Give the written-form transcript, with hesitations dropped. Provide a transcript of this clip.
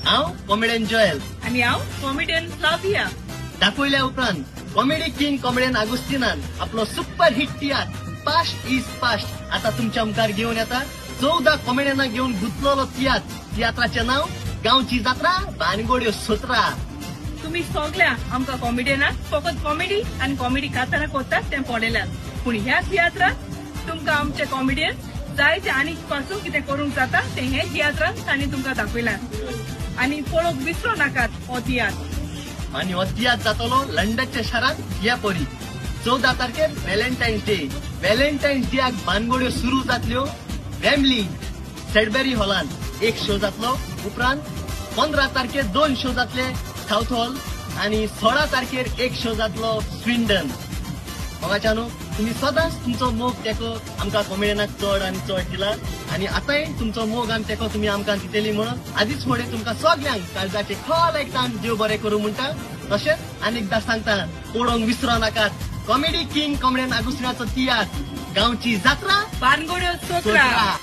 हांव comedian Joel आनी हांव कॉमेडियन फ्लाविया. दाखयल्या उपरांत कॉमेडी किंग कॉमेडियन आगुस्तिनान आपलो super hit tiatr past is past आता तुमच्या मुखार घेऊन येता. 14 कॉमेडियनाक घेऊन गुंतलेलो तियात्र. तियात्राचें नाव गांवची जात्रा भानगोड्यो सतरा. तुम्ही सगळ्या आमकां कॉमेडियनाक फकत कॉमेडी आनी कॉमेडी कातारां करतात तें पळयल्यात, पूण ह्या तियात्रांत तुमकां आमचे कॉमेडियन जायते आनीक पासून कितें करूंक जाता तें हे तियात्रांत तांणी तुमकां दाखयलां. आनी पळोवंक विसरो नाकात हो तियात्र. आनी हो तियात्र जातलो लंडनच्या शारांत ह्या परी 14 तारखेर व्हॅलेंटायन्स डे. व्हॅलेंटायन्स डेक भानगोड्यो सुरू जातल्यो. वेम्बली सेडबेरी हॉलांत एक शो जातलो. उपरांत 15 तारखेर 2 शो जातले साउथ हॉल आनी 16 तारखेर एक शो जातलो स्विंडन. मोगाच्यानो, तुम्ही सदांच तुमचो मोग तेको आमकां कॉमेडियनाक चड आनी चड दिला आनी आतांय तुमचो मोग आनी तेको तुमी आमकां दितली म्हणून आदीच फुडें तुमकां सगल्यांक काळजाचे खोल एकदां देव बरें करूं म्हणटा. तशेंच आनी एकदां सांगता, पळोवंक विसरो नाकात कॉमेडी किंग कॉमेडियन आगुस्तिनाचो तियात्र गांवची जात्रा भानगोड्यो सतरा.